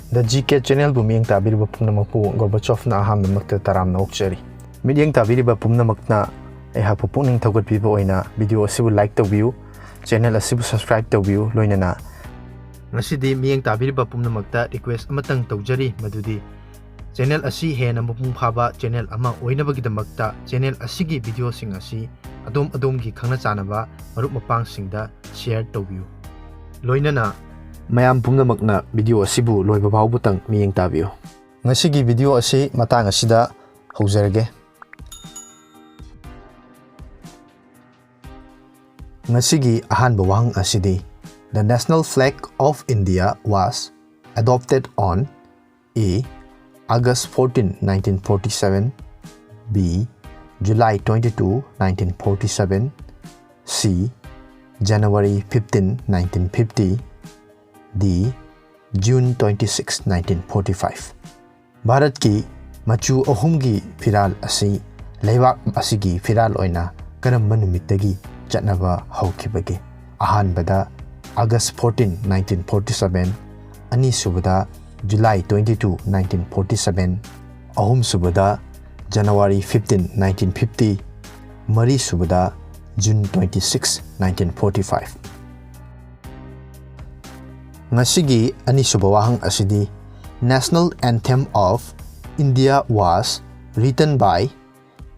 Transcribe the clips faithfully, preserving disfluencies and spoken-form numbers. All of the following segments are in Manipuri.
The G K Channelꯕꯨ ꯃꯤꯠꯌꯦꯡ ꯇꯥꯕꯤꯔꯤꯕ ꯄꯨꯝꯅꯃꯛꯄꯨ ꯒꯣꯔꯕꯥꯆꯣꯚꯅ ꯑꯍꯥꯟꯕꯃꯛꯇ ꯇꯔꯥꯝꯅ ꯑꯣꯛꯆꯔꯤ꯫ ꯃꯤꯠꯌꯦꯡ ꯇꯥꯕꯤꯔꯤꯕ ꯄꯨꯝꯅꯃꯛꯅ ꯑꯩꯍꯥꯛꯄꯨ ꯄꯨꯛꯅꯤꯡ ꯊꯧꯒꯠꯄꯤꯕ ꯑꯣꯏꯅ video ꯑꯁꯤꯕꯨ like ꯇꯧꯕꯤꯌꯨ, channel ꯑꯁꯤꯕꯨ subscribe ꯇꯧꯕꯤꯌꯨ, ꯂꯣꯏꯅꯅ ꯉꯁꯤꯗꯤ ꯃꯤꯠꯌꯦꯡ ꯇꯥꯕꯤꯔꯤꯕ ꯄꯨꯝꯅꯃꯛꯇ request ꯑꯃꯇꯪ ꯇꯧꯖꯔꯤ, ꯃꯗꯨꯗꯤ channel ꯑꯁꯤ ꯍꯦꯟꯅ ꯃꯄꯨꯡ ꯐꯥꯕ channel ꯑꯃ ꯑꯣꯏꯅꯕꯒꯤꯗꯃꯛꯇ channel ꯑꯁꯤꯒꯤ videoꯁꯤꯡ ꯑꯁꯤ ꯑꯗꯣꯝ ꯑꯗꯣꯝꯒꯤ ꯈꯪꯅ ꯆꯥꯟꯅꯕ ꯃꯔꯨꯞ ꯃꯄꯥꯡꯁꯤꯡꯗ share ꯇꯧꯕꯤꯌꯨ꯫ ꯂꯣꯏꯅꯅ ꯃꯌꯥꯝ ꯄꯨꯝꯅꯃꯛꯅ video ꯑꯁꯤꯕꯨ ꯂꯣꯏꯕ ꯐꯥꯎꯕꯇꯪ ꯃꯤꯠꯌꯦꯡ ꯇꯥꯕꯤꯌꯨ꯫ ꯉꯁꯤꯒꯤ video ꯑꯁꯤ ꯃꯇꯥꯡ ꯑꯁꯤꯗ ꯍꯧꯖꯔꯒꯦ꯫ ꯉꯁꯤꯒꯤ ꯑꯍꯥꯟꯕ ꯋꯥꯍꯪ ꯑꯁꯤꯗꯤ, The national flag of India was adopted on A, August fourteen, nineteen forty-seven, B, July twenty-two, nineteen forty-seven, C, January fifteen, nineteen fifty, D, June twenty-six, nineteen forty-five꯫ ꯚꯥꯔꯠꯀꯤ ꯃꯆꯨ ꯑꯍꯨꯝꯒꯤ ꯐꯤꯔꯥꯜ ꯑꯁꯤ ꯂꯩꯕꯥꯛ ꯑꯁꯤꯒꯤ ꯐꯤꯔꯥꯜ ꯑꯣꯏꯅ ꯀꯔꯝꯕ ꯅꯨꯃꯤꯠꯇꯒꯤ ꯆꯠꯅꯕ ꯍꯧꯈꯤꯕꯒꯦ? ꯑꯍꯥꯟꯕꯗ August fourteen, nineteen forty-seven, ꯑꯅꯤꯁꯨꯕꯗ July twenty-two, nineteen forty-seven, ꯑꯍꯨꯝꯁꯨꯕꯗ January fifteen, nineteen fifty, ꯃꯔꯤꯁꯨꯕꯗ June twenty-six, nineteen forty-five꯫ ꯉꯁꯤꯒꯤ ꯑꯅꯤꯁꯨꯕ ꯋꯥꯍꯪ ꯑꯁꯤꯗꯤ, National Anthem of India was written by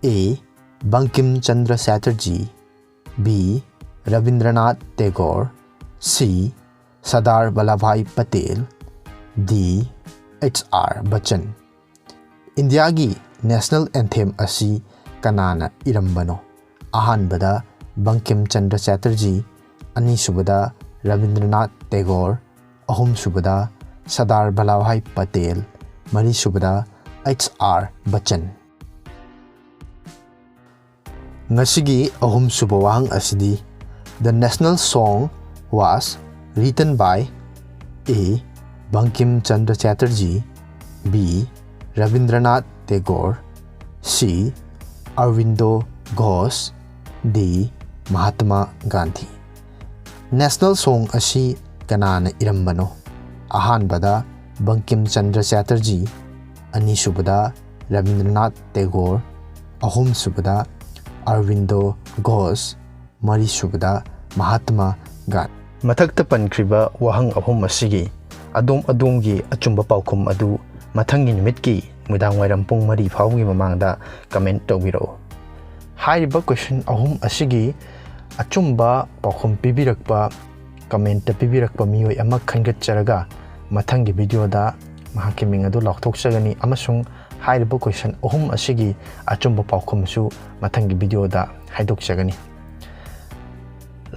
A, Bankim Chandra Chatterjee, B, Rabindranath Tagore, C, Sardar Vallabhbhai Patel, D, H R Bachchan꯫ ꯏꯟꯗꯤꯌꯥꯒꯤ national anthem ꯑꯁꯤ ꯀꯅꯥꯅ ꯏꯔꯝꯕꯅꯣ? ꯑꯍꯥꯟꯕꯗ ꯕꯪꯀꯤꯝ ꯆꯟꯗ꯭ꯔ ꯆꯦꯇꯔꯖꯤ, ꯑꯅꯤꯁꯨꯕꯗ ꯔꯕꯤꯟꯗ꯭ꯔꯅꯥꯊ ꯇꯦꯒꯣꯔ, ꯑꯍꯨꯝꯁꯨꯕꯗ ꯁꯔꯗꯥꯔ ꯚꯜꯂꯥꯚꯥꯏ ꯄꯇꯦꯜ, ꯃꯔꯤꯁꯨꯕꯗ H R Bachchan꯫ ꯉꯁꯤꯒꯤ ꯑꯍꯨꯝꯁꯨꯕ ꯋꯥꯍꯪ ꯑꯁꯤꯗꯤ, The national song was written by A, Bankim Chandra Chatterjee, B, Rabindranath Tagore, C, Aurobindo Ghosh, D, Mahatma Gandhi꯫ National song ꯑꯁꯤ ꯀꯅꯥꯅ ꯏꯔꯝꯕꯅꯣ? ꯑꯍꯥꯟꯕꯗ ꯕꯪꯀꯤꯝ ꯆꯟꯗ꯭ꯔ ꯆꯦꯇꯔꯖꯤ, ꯑꯅꯤꯁꯨꯕꯗ ꯔꯕꯤꯟꯗ꯭ꯔꯅꯥꯊ ꯇꯦꯒꯣꯔ, ꯑꯍꯨꯝꯁꯨꯕꯗ ꯑꯔꯕꯤꯟꯗꯣ ꯘꯣꯁ, ꯃꯔꯤꯁꯨꯕꯗ ꯃꯍꯥꯇꯃꯥ ꯒꯥꯟꯙꯤ꯫ ꯃꯊꯛꯇ ꯄꯟꯈ꯭ꯔꯤꯕ ꯋꯥꯍꯪ ꯑꯍꯨꯝ ꯑꯁꯤꯒꯤ ꯑꯗꯣꯝ ꯑꯗꯣꯝꯒꯤ ꯑꯆꯨꯝꯕ ꯄꯥꯎꯈꯨꯝ ꯑꯗꯨ ꯃꯊꯪꯒꯤ ꯅꯨꯃꯤꯠꯀꯤ ꯅꯨꯃꯤꯗꯥꯡ ꯋꯥꯏꯔꯝ ꯄꯨꯡ ꯃꯔꯤ ꯐꯥꯎꯕꯒꯤ ꯃꯃꯥꯡꯗ comment ꯇꯧꯕꯤꯔꯛꯎ꯫ ꯍꯥꯏꯔꯤꯕ question ꯑꯍꯨꯝ ꯑꯁꯤꯒꯤ ꯑꯆꯨꯝꯕ ꯄꯥꯎꯈꯨꯝ ꯄꯤꯕꯤꯔꯛꯄ, comment ꯄꯤꯕꯤꯔꯛꯄ ꯃꯤꯑꯣꯏ ꯑꯃ ꯈꯟꯒꯠꯆꯔꯒ ꯃꯊꯪꯒꯤ video ꯗ ꯃꯍꯥꯛꯀꯤ ꯃꯤꯡ ꯑꯗꯨ ꯂꯥꯎꯊꯣꯛꯆꯒꯅꯤ ꯑꯃꯁꯨꯡ ꯍꯥꯏꯔꯤꯕ question ꯑꯍꯨꯝ ꯑꯁꯤꯒꯤ ꯑꯆꯨꯝꯕ ꯄꯥꯎꯈꯨꯝꯁꯨ ꯃꯊꯪꯒꯤ video ꯗ ꯍꯥꯏꯗꯣꯛꯆꯒꯅꯤ꯫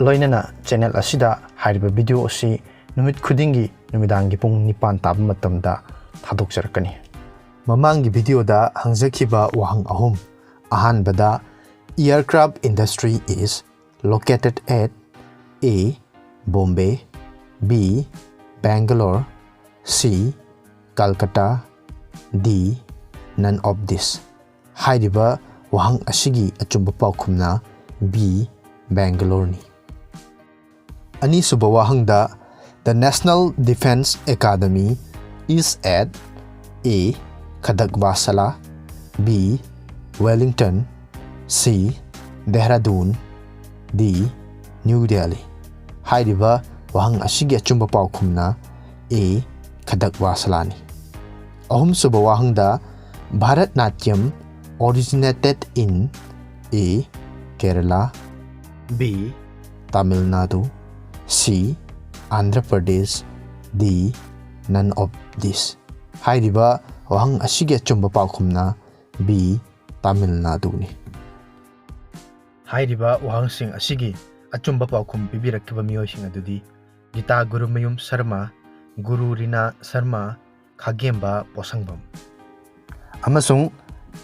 ꯂꯣꯏꯅꯅ channel ꯑꯁꯤꯗ ꯍꯥꯏꯔꯤꯕ video ꯑꯁꯤ ꯅꯨꯃꯤꯠ ꯈꯨꯗꯤꯡꯒꯤ ꯅꯨꯃꯤꯗꯥꯡꯒꯤ ꯄꯨꯡ ꯅꯤꯄꯥꯟ ꯇꯥꯕ ꯃꯇꯝꯗ ꯊꯥꯗꯣꯛꯆꯔꯛꯀꯅꯤ꯫ ꯃꯃꯥꯡꯒꯤ video ꯗ ꯍꯪꯖꯈꯤꯕ ꯋꯥꯍꯪ ꯑꯍꯨꯝ꯫ ꯑꯍꯥꯟꯕꯗ, aircraft industry is located at A, Bombay, B, Bangalore, C, Calcutta, D, none of this꯫ ꯍꯥꯏꯔꯤꯕ ꯋꯥꯍꯪ ꯑꯁꯤꯒꯤ ꯑꯆꯨꯝꯕ ꯄꯥꯎꯈꯨꯝꯅ B, Bangalore ꯅꯤ꯫ ꯑꯅꯤꯁꯨꯕ ꯋꯥꯍꯪꯗ, the National Defence Academy is at A, Khadakwasala, B, Wellington, C, Dehradun, D, New Delhi꯫ ꯍꯥꯏꯔꯤꯕ ꯋꯥꯍꯪ ꯑꯁꯤꯒꯤ ꯑꯆꯨꯝꯕ ꯄꯥꯎꯈꯨꯝꯅ A, Khadakwasala ꯅꯤ꯫ ꯑꯍꯨꯝꯁꯨꯕ ꯋꯥꯍꯪꯗ, Bharatanatyam originated in A, Kerala, B, Tamil Nadu, C, Andhra Pradesh, D, none of this꯫ ꯍꯥꯏꯔꯤꯕ ꯋꯥꯍꯪ ꯑꯁꯤꯒꯤ ꯑꯆꯨꯝꯕ ꯄꯥꯎꯈꯨꯝꯅ B, Tamil Nadu ꯅꯤ꯫ ꯍꯥꯏꯔꯤꯕ ꯋꯥꯍꯪꯁꯤꯡ ꯑꯁꯤꯒꯤ ꯑꯆꯨꯝꯕ ꯄꯥꯎꯈꯨꯝ ꯄꯤꯕꯤꯔꯛꯈꯤꯕ ꯃꯤꯑꯣꯏꯁꯤꯡ ꯑꯗꯨꯗꯤ ꯒꯤꯇꯥ ꯒꯨꯔꯨꯃꯌꯨꯝ ꯁꯔꯃ, ꯒꯨꯔꯨ ꯔꯤꯅꯥ ꯁꯔꯃ, ꯈꯥꯒꯦꯝꯕ ꯄꯣꯁꯪꯕꯝ꯫ ꯑꯃꯁꯨꯡ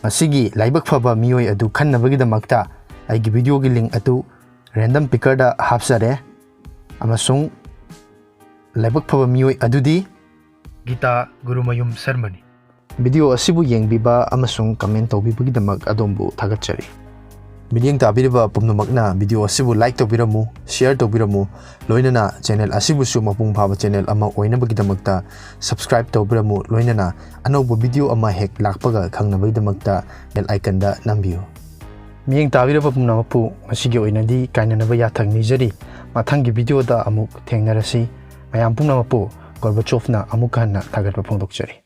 ꯉꯁꯤꯒꯤ ꯂꯥꯏꯕꯛ ꯐꯕ ꯃꯤꯑꯣꯏ ꯑꯗꯨ ꯈꯟꯅꯕꯒꯤꯗꯃꯛꯇ ꯑꯩꯒꯤ video ꯒꯤ link ꯑꯗꯨ random picker ꯗ ꯍꯥꯞꯆꯔꯦ꯫ ꯑꯃꯁꯨꯡ ꯂꯥꯏꯕꯛ ꯐꯕ ꯃꯤꯑꯣꯏ ꯑꯗꯨꯗꯤ ꯒꯤꯇꯥ ꯒꯨꯔꯨꯃꯌꯨꯝ ꯁꯔꯃꯅꯤ꯫ Video ꯑꯁꯤꯕꯨ ꯌꯦꯡꯕꯤꯕ ꯑꯃꯁꯨꯡ comment ꯇꯧꯕꯤꯕꯒꯤꯗꯃꯛ ꯑꯗꯣꯝꯕꯨ ꯊꯥꯒꯠꯆꯔꯤ꯫ ꯃꯤꯠꯌꯦꯡ ꯇꯥꯕꯤꯔꯤꯕ ꯄꯨꯝꯅꯃꯛꯅ video ꯑꯁꯤꯕꯨ like ꯇꯧꯕꯤꯔꯝꯃꯨ, share ꯇꯧꯕꯤꯔꯝꯃꯨ, ꯂꯣꯏꯅꯅ channel ꯑꯁꯤꯕꯨꯁꯨ ꯃꯄꯨꯡ ꯐꯥꯕ channel ꯑꯃ ꯑꯣꯏꯅꯕꯒꯤꯗꯃꯛꯇ subscribe ꯇꯧꯕꯤꯔꯝꯃꯨ, ꯂꯣꯏꯅꯅ ꯑꯅꯧꯕ video ꯑꯃ ꯍꯦꯛ ꯂꯥꯛꯄꯒ ꯈꯪꯅꯕꯒꯤꯗꯃꯛꯇ bell iconꯗ ꯅꯝꯕꯤꯌꯨ꯫ ꯃꯤꯠꯌꯦꯡ ꯇꯥꯕꯤꯔꯕ ꯄꯨꯝꯅꯃꯛꯄꯨ ꯉꯁꯤꯒꯤ ꯑꯣꯏꯅꯗꯤ ꯀꯥꯏꯅꯅꯕ ꯌꯥꯊꯪ ꯅꯤꯖꯔꯤ꯫ ꯃꯊꯪꯒꯤ videoꯗ ꯑꯃꯨꯛ ꯊꯦꯡꯅꯔꯁꯤ꯫ ꯃꯌꯥꯝ ꯄꯨꯝꯅꯃꯛꯄꯨ ꯒꯣꯔꯕꯥꯆꯣꯚꯅ ꯑꯃꯨꯛ ꯍꯟꯅ ꯊꯥꯒꯠꯄ ꯐꯣꯡꯗꯣꯛꯆꯔꯤ꯫